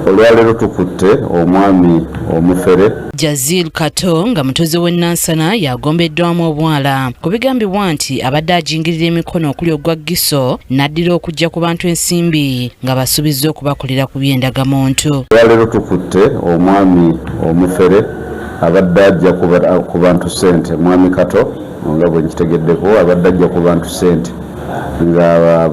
Olwaleero tukutte omwami omufere. Jazil Kato nga mutuuze w'e Nansana yagombeddwamu obwala ku bigambibwa nti abadde ajingirira emikono okuli ogwa Giso n'addira okuggya ku bantu ensimbi nga basuubizza okubakolera ku by'endagamuntu. Olwaleero tukutte omwami omufere abadde ajja ku bantu ssente. Mwami Kato, nga bwe nkitegeddeko, abadde ajja ku bantu ssente nga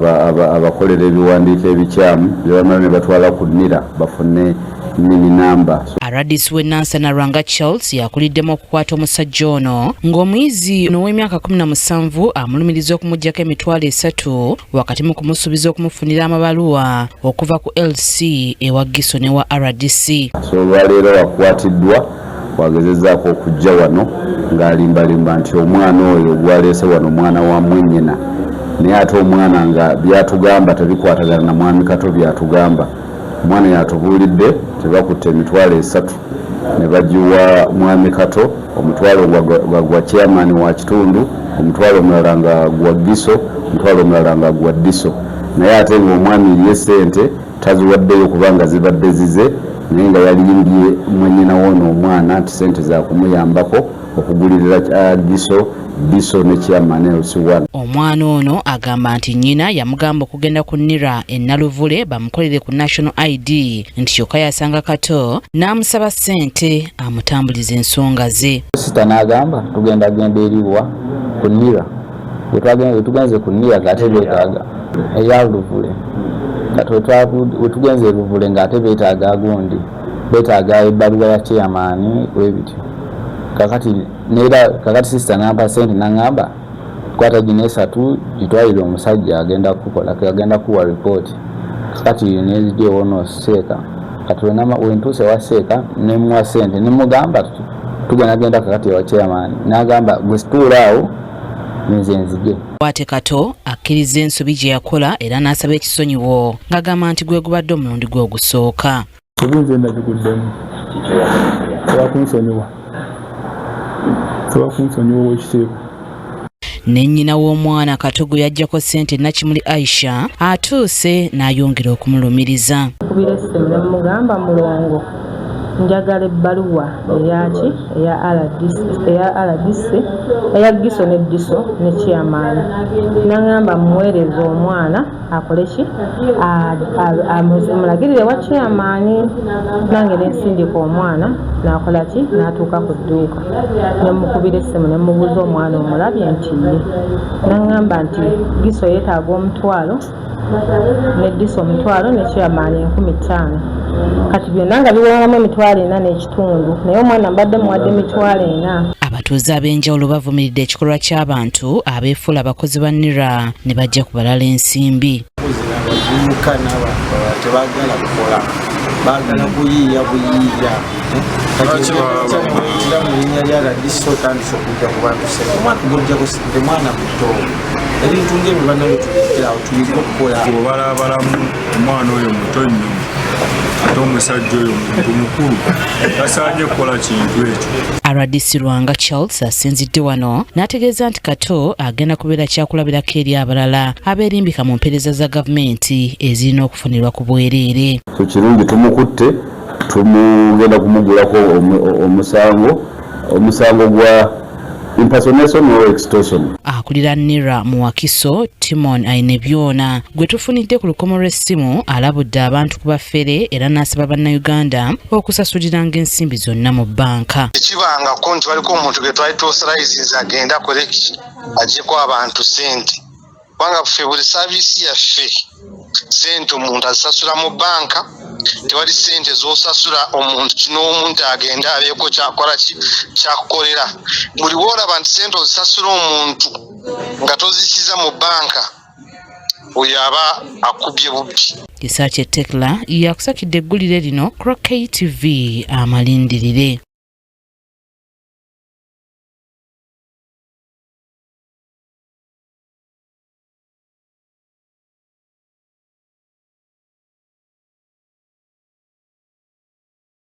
abakolera ebiwandiiko ebikyamu bye bamala ne batwala ku NIRA bafune NIN number. RDC w'e Nansana Lwanga Charles yakuliddemu okukwata omusajja ono ng'omuyizi ow'emyaka 17 amulumiriza okumuggyako 30,000 wakati mu kumusuubiza okumufunira amabaluwa okuva ku LC ewa Giso ne wa RDC. So olwaleero wakwatiddwa wagezezzaako okujja wano ng'alimbalimba nti omwana oyo gwaleese wano mwana wa mwennyina, naye ate omwana nga byatugamba tebikwatagana na mwami Kato byatugamba. Omwana yatubuulidde tebakutte 30,000 ne bagiwa mwami Kato, omutwalo nga gwa chairman wa kitundu, omutwalo omulala nga gwa Giso, omutwalo omulala nga gwa Diso, naye ate ng'omwami ye ssente taziwaddeyo kubanga zibadde zize, naye nga yalimbye mwennyina woono omwana nti ssente zakumuyambako okugulirira Giso, Diso ne chairman LC1. Omwana ono agamba nti nnyina yamugamba okugenda ku NIRA e Naluvule bamukolere ku National ID, nti kyokka yasanga Kato n'amusaba ssente amutambuliza ensonga ze. Sita n'agamba tugenda genda eriwa ku NIRA. Wetugenze ku NIRA ng'ate beetaaga eya Luvule. Kati wetugenze e Luvule ng'ate beetaaga gundi, beetaaga ebbaluwa ya chairman webityo. Kakati neera kakati sisita nampa sente naŋŋamba kwata gino esatu gitwalire omusajja agenda kukola, agenda kuwa ripooti. Kakati nenzija ewono seeka. Kati wentuuse ewa seeka nemuwa sente nemugamba tugenda genda kakati ewa chairman, n'agamba gwe situula awo nze nzije. Bw'ate Kato akkiriza ensobi gye yakola era n'asaba ekisonyiwo ng'agamba nti gwe gubadde omulundi gwe ogusooka. Sobi nze ndagiguddemu, soba kunsonyiwa, soba kunsonyiwa ow'ekitiibwa. Ne nnyina w'omwana Kato gwe yaggyako ssente, Nakimuli Aisha, atuuse n'ayongera okumulumiriza. Kubira essimu ne mugamba, "Mulongo, njagala ebbaluwa eyaki eya RDC, eya RDC, eya Giso ne Diso ne chairman." Naŋŋamba muweereze omwana akole ki, amulagirire wa chairman. Nange nensindika omwana n'akola ki, n'atuuka ku dduuka. Ne mukubira essimu ne mubuuza, "Omwana omulabye?" Nti ye. Naŋŋamba nti Giso yeetaaga 500, ne Diso 500, ne chairman 5,000. Kati byonna nga biweramu 45,000, naye omwana mbadde muwadde 40,000. Abatuuze ab'enjawulo bavumiridde ekikolwa ky'abantu abeefuula abakozi ba NIRA ne bajja ku balala ensimbi. Abavubuka n'abantu balala tebaagala kukola, baagala kuyiiya buyiiya. Kati mu linnya lya RDC otandise okujja ku bantu sente, omwana gojjako sente, mwana muto. Ebintu ngaebyo bannange tubikirawo, tuyige okukola. Obalabalamu omwana oyo muto nnyo, ate omusajja oyo muntu mukulu, tasaanye kukola kintu ekyo. RDC Lwanga Charles asinzidde wano n'ategeeza nti Kato agenda kubeera kyakulabirako eri abalala abeerimbika mu mpeereza za gavumenti ezirina okufunirwa ku bwereere. So kirungi tumukutte, tumugenda kumugulako omusango gwa impersonation or extortion. Akulira NIRA mu Wakiso, Timon Ainebyona, gwe tufunidde ku lukomo lw'essimu, alabudde abantu ku bafere era n'asaba Bannayuganda okusasuliranga ensimbi zonna mu bbanka. Tekibangako nti waliko omuntu gwe twali tuauthorizinze agende akole ki, aggyeko abantu sente, kubanga ffe buli service yaffe sente omuntu azisasula mu banka. Tewali sente z'osasula omuntu kinoomu nti agende abeeko kyakola ki, kyakukolera. Buli woolaba nti sente ozisasula omuntu nga tozisiza mu banka, oyo aba akubye bubbi. Kisakye Tekla yakusakidde eggulire lino ku KTV Amalindirire.